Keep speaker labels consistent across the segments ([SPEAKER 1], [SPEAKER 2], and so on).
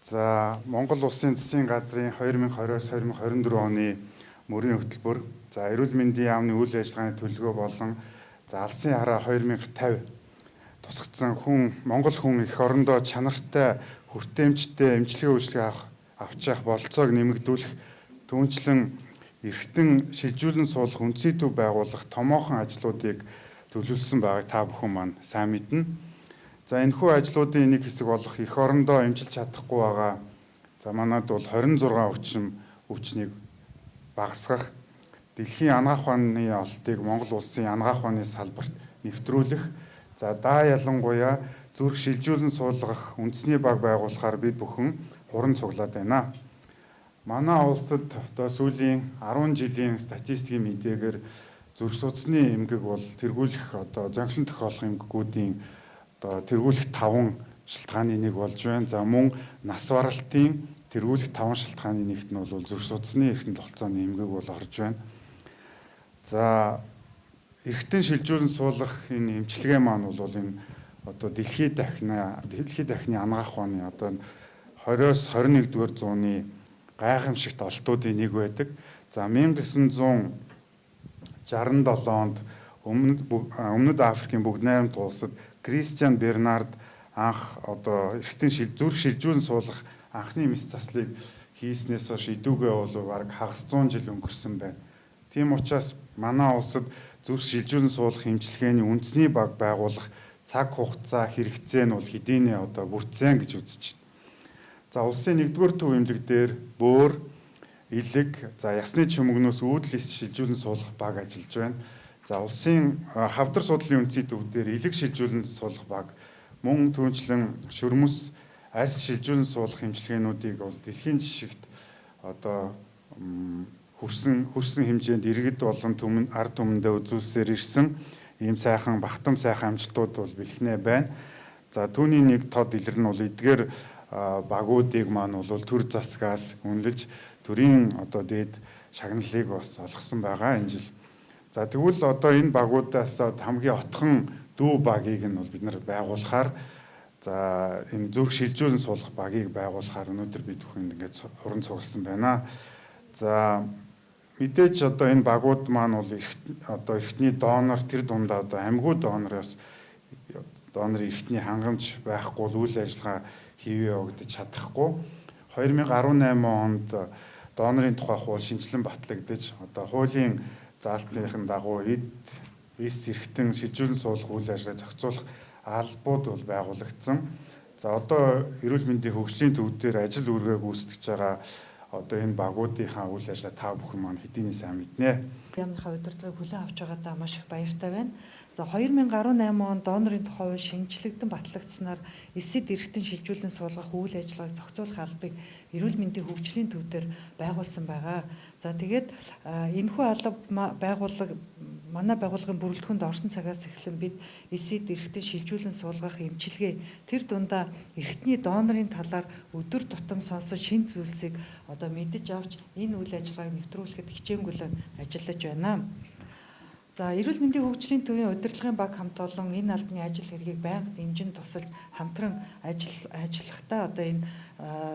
[SPEAKER 1] За, Монгол Улсын засгийн газрын 2020-оос 2024 оны мөрийн хөтөлбөр, за эрүүл мэндийн яамны үйл ажиллагааны төлөвлөгөө болон за алсын хараа 2050 тусгацсан хүн Монгол хүн эх орондоо чанартай хүртээмжтэй эмчилгээ үйлчилгээ авч явах бололцоог нэмэгдүүлэх, түүнчлэн эргэтэн шилжүүлэн суулгах үндсийн төв байгуулах томоохон ажлуудыг төлөвлөсөн байгааг та бүхэн маань сайн мэднэ. За, энэхүү ажлуудын нэг хэсэг болох эх орондоо эмчилж чадахгүй байгаа, за манад бол 26 өвчнийг багасгах, дэлхийн анагаах ухааны олтыг Монгол улсын анагаах ухааны салбарт нэвтрүүлэх, за даа ялангуяа зүрх шилжүүлэн суулгах үндэсний баг байгуулахаар бид бүхэн хуран цуглаад байна. Манай улсад одоо сүүлийн 10 жилийн статистикийн мэдээгээр зүрх судасны эмгэг бол тэргүүлэх одоо зонхлон тохиолох эмгэгүүдийн одоо тэргүүлэх 5 шалтгааны нэг болж байна. За мөн нас баралтын тэргүүлэх 5 шалтгааны нэгт нь бол зүрх судасны эрхтэн тогтолцооны эмгэг бол орж байна. За, эргэтэн шилжүүлэн суулгах энэ эмчилгээ маань бол энэ одоо дэлхийд дахны анагаах ухааны одоо 20-оос 21-р зууны гайхамшигт олтуудын нэг байдаг. За, 1967 онд Өмнөд Африкийн Бүгд найрамд улсад Кристиан Бернард анх одоо эргэтэн зүрх шилжүүлэн суулгах анхны мэс заслыг хийснээс хойш идүүгээ бол бараг хагас 100 жил өнгөрсөн байна. Тийм учраас манай улсад зүрх шилжүүлэн суулгах эмчилгээний үндэсний баг байгуулах цаг хугацаа хэрэгцээ нь бол хэдийнэ одоо бүрдсэн гэж үзэж байна. За, улсын 1-р төв эмнэлэг дээр бөөр, элэг, за ясны чөмгнөөс үүдэл эс шилжүүлэн суулгах баг ажиллаж байна. За, улсын хавдар судлалын үндсийн төв дээр элэг шилжүүлэн суулгах баг, мөн түүнчлэн шөрмөс, арьс шилжүүлэн суулгах эмчилгээнүүдийг бол дэлхийн жишгт одоо хүрсэн хэмжээнд иргэд болон түмэн ард түмэндээ үзүүлсээр ирсэн ийм сайхан багтам сайхан амжилтууд бол бэлхнэ байна. За, түүний нэг тод илэр нь бол эдгээр багуудыг маань бол төр засгаас үнэлж төрийн одоо дээд шагналыг бас олгосон байгаа энэ жил. За, тэгвэл одоо энэ багуудаас хамгийн отхон дүү багийг нь бол бид нар байгуулахаар, за энэ зүрх шилжүүлэн суулгах багийг байгуулахаар өнөөдөр бид бүхэнд ингээд хуран цугласан байна. За, мэдээж одоо энэ багууд маань бол одоо эрхтний донор, тэр дундаа одоо амьгүй донороос донорын эрхтний хангамж байхгүй бол үйл ажиллагаа хийвээ явагдаж чадахгүй. 2018 онд донорын тухай хууль шинжилэн батлагдаж одоо хуулийн заалтынхын дагуу эд эс эрхтэн шилжүүлэн суулгах үйл ажиллагаа зохицуулах албууд бол байгуулагдсан. За, одоо эрүүл мэндийн хөгжлийн төв дээр ажил үүргээ гүйцэтгэж байгаа одоо энэ багуудынхаа үйл ажиллагаа та бүхэн маань хэдийнэ сайн мэднэ.
[SPEAKER 2] Яамныхаа удирдлагыг хүлээн авч байгаадаа маш их баяртай байна. За, 2018 он донорын тухай хууль шинжлэгдэн батлагдсанаар эсэд эргэтэн шилжүүлэн суулгах үйл ажиллагааг зохицуулах албыг эрүүл мэндийн хөгжлийн төв дээр байгуулсан байгаа. За, тэгээд энэхүү алба байгууллага манай байгууллагын бүрэлдэхүүнд орсон цагаас эхлэн бид эсэд эргэтэн шилжүүлэн суулгах эмчилгээ, тэр дундаа эргэтний донорын талаар өдөр тутам сонсон шинэ зүйлсийг одоо мэдэж авч энэ үйл ажиллагааг нэвтрүүлэхэд хичээнгүлэн ажиллаж байна. За, эрүүл мэндийн хөгжлийн төвийн удирдлагын баг хамт олон энэ албаны ажил хэргийг байнга дэмжин тусалж хамтран ажиллахдаа одоо энэ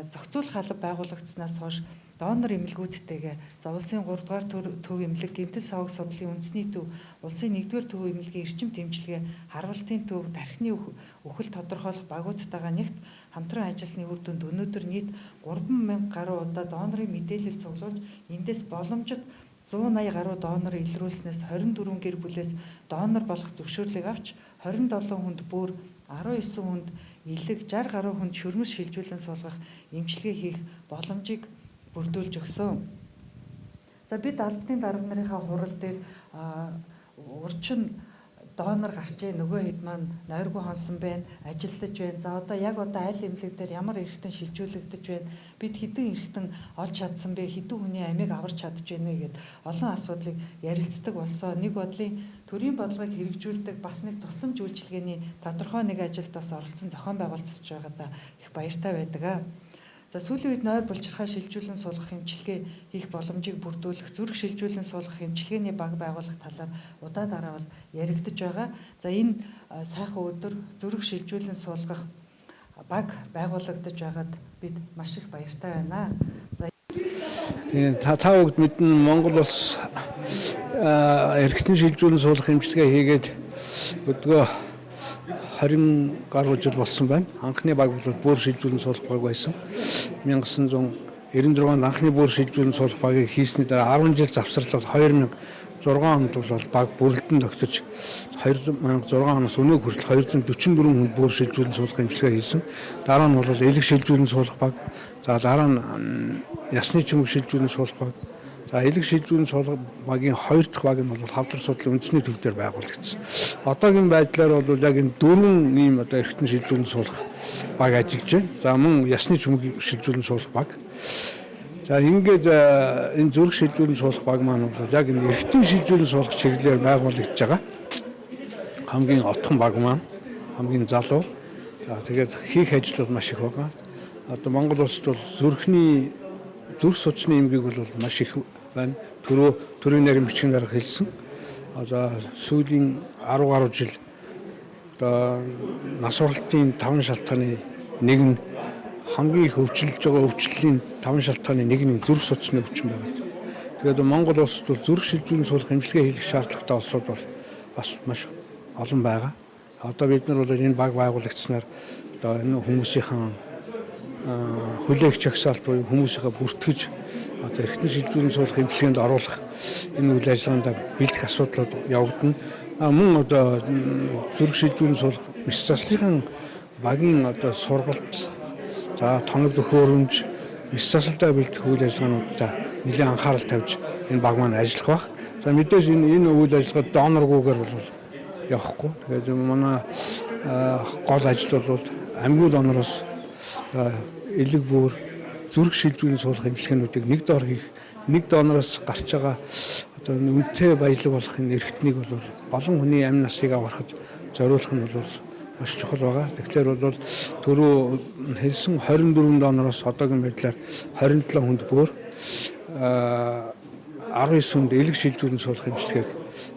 [SPEAKER 2] зохицуулах алба байгуулагдсанаас хойш донор эмнэлгүүдтэйгээ, за улсын 3 дугаар төв эмнэлэг, гэмтэл соог судлалын үндэсний төв, улсын 1-р төв эмнэлгийн эрчим тэмцэлгээ, харвалтын төв, тархины үхэл тодорхойлох багуудтайгаа нэгт хамтран ажилласны үр дүнд өнөөдөр нийт 3000 гаруй удаа донорын мэдээлэл цуглуулж эндээс боломжит 180 гаруй донор илрүүлснээс 24 гэр бүлээс донор болох зөвшөөрлийг авч 27 хүнд бөөр, 19 хүнд элэг, 60 гаруй хүнд шөрмөс шилжүүлэн суулгах эмчилгээ хийх боломжийг бүрдүүлж өгсөн. За, бид албаны дарга нарынхаа хурал дээр урчин донор гарчээ, нөгөө хэд маань нойргүй хонсон байна, ажиллаж байна. За, одоо яг одоо аль эмнэлэг дээр ямар эргэтэн шилжүүлэгдэж байна, бид хэдэн эргэтэн олж чадсан бэ, хэдэн хүний амийг аварч чадж байна вэ гэд олон асуудлыг ярилцдаг болсон. Нэг бодлын төрийн бодлогыг хэрэгжүүлдэг бас нэг тусламж үйлчилгээний тодорхой нэг ажилд бас оролцсон зохион байгуулагдаж байгаадаа их баяртай байдаг. За, сүүлийн үед нойр булчирхай шилжүүлэн суулгах эмчилгээ хийх боломжийг бүрдүүлэх, зүрх шилжүүлэн суулгах эмчилгээний баг байгуулах талаар удаа дараа бол яригдаж байгаа. За, энэ сайхан өдөр зүрх шилжүүлэн суулгах баг байгуулагдаж байгаад бид маш их баяртай байна. За
[SPEAKER 3] тийм та бүгд мэднэ, Монгол улс эргэтэн шилжүүлэн суулгах эмчилгээ хийгээд өдгөө 20 гаруй жил болсон байна. Анхны баг бол бүр шилжүүлэн суулгах баг байсан. 1996 онд анхны бүр шилжүүлэн суулгах багийг хийсний дараа 10 жил завсарлаад 2006 онд бол баг бүрэлдэн тогтож 2006 оноос өнөө хүртэл 244 хүнд бүр шилжүүлэн суулгах эмчилгээ хийсэн. Дараа нь бол элэг шилжүүлэн суулгах баг, за дараа нь ясны чөмөг шилжүүлэн суулгах баг. За элэг шилжүүлэн суулгах багийн хоёр дахь баг нь бол хавдар судлалын үндэсний төв дээр байгуулагдсан. Одоогийн байдлаар бол яг энэ дөрвөн ийм одоо эргэтэн шилжүүлэн суулгах баг ажиллаж байна. За мөн ясны чөмөг шилжүүлэн суулгах баг. За ингээд энэ зүрх шилжүүлэн суулгах баг маань бол яг энэ эргэтэн шилжүүлэн суулгах чиглэлээр байгуулагдж байгаа. Хамгийн отхон баг маань, хамгийн залуу. За тэгээд хийх ажил бол маш их байгаа. Одоо Монгол улсад бол зүрхний зүрх судасны эмгэг бол маш их байна. Төрийн нарийн бичгийн дарга хэлсэн. Одоо сүүлийн 10 гаруй жил одоо нас уралтын 5 шалтгааны нэг нь хамгийн их өвчлөж байгаа өвчлөлийн 5 шалтгааны нэг нь зүрх судасны өвчин байгаа. Тэгээд Монгол улсад бол зүрх шилжүүлэн суулгах эмчилгээ хийх шаардлагатай улсууд бол бас маш олон байгаа. Одоо бид нар бол энэ баг байгуулагдсанаар одоо энэ хүмүүсийн хүлээх чагсаалт буюу хүмүүсийнхээ бүртгэж одоо эргэтэн шилжүүлэн суулгах эмчилгээнд оруулах энэ үйл ажиллагаанд бэлдэх асуудлууд явагдана. Мөн одоо зүрх шилжүүлэн суулгах мэс заслын багийн одоо сургалт, за тоног төхөөрөмж, мэс заслаа бэлдэх үйл ажиллагаануудаа нэлээд анхаарал тавьж энэ баг маань ажиллах байх. За мэдээж энэ үйл ажиллагаа доноргүйгээр бол явахгүй. Тэгээд манай гол ажил бол амьгүй донороос элэг бүр зүрх шилжүүлэн суулгах эмчилгээнүүдийг нэг доор хийх, нэг донороос гарч байгаа одоо үнэтэй баялаг болох энэ эргэтнийг бол олон хүний амь насыг аврахад зориулах нь бол маш чухал байгаа. Тэгэхээр бол түрүү хэлсэн 24 донороос одоогийн байдлаар 27 хүнд бөөр, 19 хүнд элэг шилжүүлэн суулгах эмчилгээг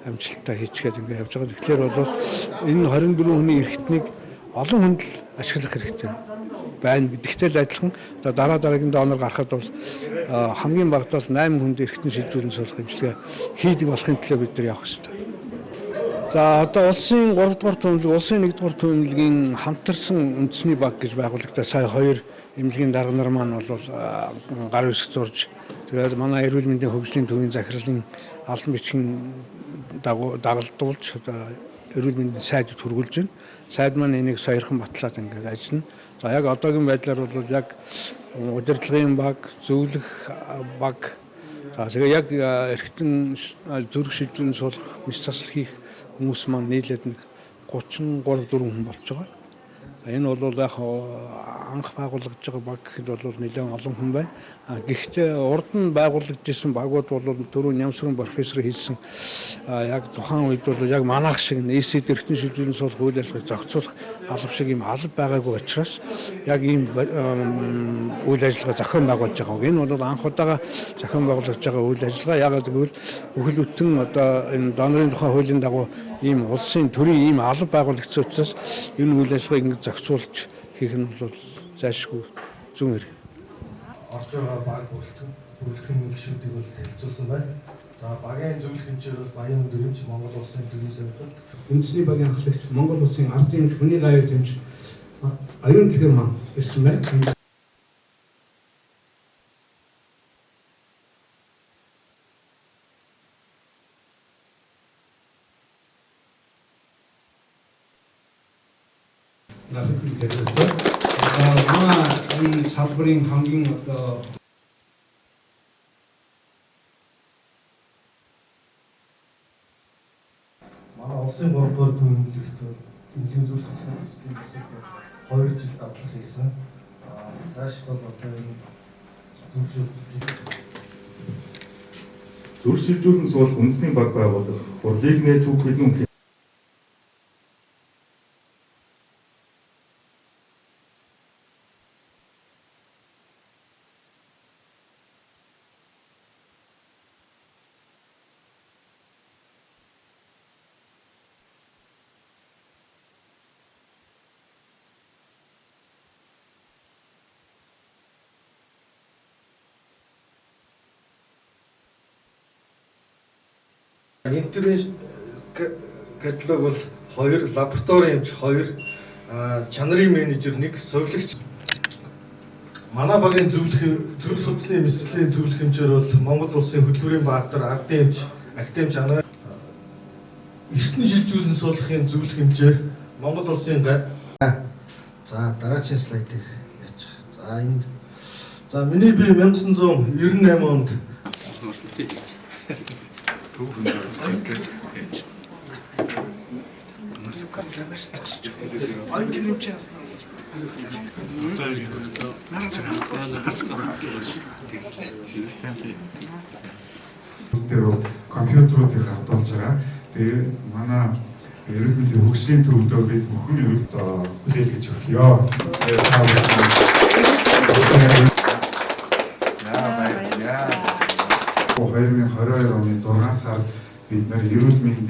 [SPEAKER 3] амжилттай хийчгээд ингээд явж байгаа. Тэгэхээр бол энэ 24 хүний эргэтнийг олон хүнд л ашиглах хэрэгтэй байна гэдэгтэй л адилхан. Одоо дараа дараагийн донор гарахад бол хамгийн багадаа 8 хүнд эргэтэн шилжүүлэн суулгах эмчилгээ хийдэг болохын төлөө бид нар явах ёстой. За одоо улсын 3 дугаар түмлэг, улсын 1 дугаар түмлэгийн хамтарсан үндэсний баг гэж байгуулагдаа сая хоёр эмнэлгийн дарга нар маань бол гар үсэг зурж, тэгээд манай эрүүл мэндийн хөгжлийн төвийн захирлын албан бичгийн дагалдуулж одоо эрүүл мэндийн сайдад хүргүүлж байна. Сайд маань энийг саяхан батлаад ингээд ажиллана. За яг одоогийн байдлаар бол яг удирдлагын баг, зөвлөх баг, за тэгээ яг эргэтэн зүрх шилжүүлэн суулгах мэс засал хийх хүмүүс маань нийлээд нэг 33 4 хүн болж байгаа. За энэ бол яг анх байгуулагдж байгаа баг гэхэд бол нэлээд олон хүн байна. Гэхдээ урд нь байгуулагдж исэн багууд бол түрүү Нямсрын профессор хэлсэн яг тухайн үед бол яг манайх шиг ЭСД эргэтэн шилжүүлэн суулгах үйл ажиллагааг зохицуулах алба шиг ийм алба байгаагүй учраас яг ийм үйл ажиллагаа зохион байгуулж байгаа. Энэ бол анх удаага зохион байгуулж байгаа үйл ажиллагаа. Яагаад гэвэл бүхэл бүтэн одоо энэ донорын тухай хуулийн дагуу ийм улсын төрийн ийм алба байгуулагдсан учраас энэ үйл ажиллагааг ингэж зохицуулж хийх нь бол зайлшгүй зүүн хэрэг.
[SPEAKER 4] Орж байгаа баг бүрэлдэхүүн гишүүдийг бол танилцуулсан байна. За багийн зөвлөх хэмжээр бол Баян өндөр эмч, Монгол улсын төрийн совилт,
[SPEAKER 3] үндэсний багийн ахлагч, Монгол улсын ардын эмч, хүний гавьяат эмч оюун дэлгэр маань ирсэн байна. Манай энэ салбарын хамгийн одоо
[SPEAKER 4] манай улсын 3 дугаар түмлэгт эмнэлгийн зүрх судасны төслийн 2 жил дадлах хийсэн. Зааш бол одоо энэ
[SPEAKER 1] зүрх шилжүүлэн суулгах үндэсний баг байгуулах, хурлыг нээж үг хэлнэ.
[SPEAKER 4] Интервеншн каталог бол 2, лаборатори эмч 2, чанарын менежер 1, сувилагч. Манай багийн зөвлөх зүрх судасны мэслийн зөвлөх эмчээр бол Монгол улсын хөдөлмөрийн баатар, ардын эмч, академич анаа эргэтэн шилжүүлэн суулгахын зөвлөх эмчээр Монгол улсын. За, дараагийн слайдыг яачих. За, энэ, за, миний би 1998 онд
[SPEAKER 1] Тэр бол компьютеруудыг хадгалж байгаа. Тэгээ манай эрүүл мэндийн хөгжлийн төвдөө бид бүхэн эрүүл хүлээлгэж өгье. Тэгээ та бүхэн.
[SPEAKER 5] За, баярлалаа.
[SPEAKER 1] 2022 оны 6 сард бид нар эрүүл мэндийн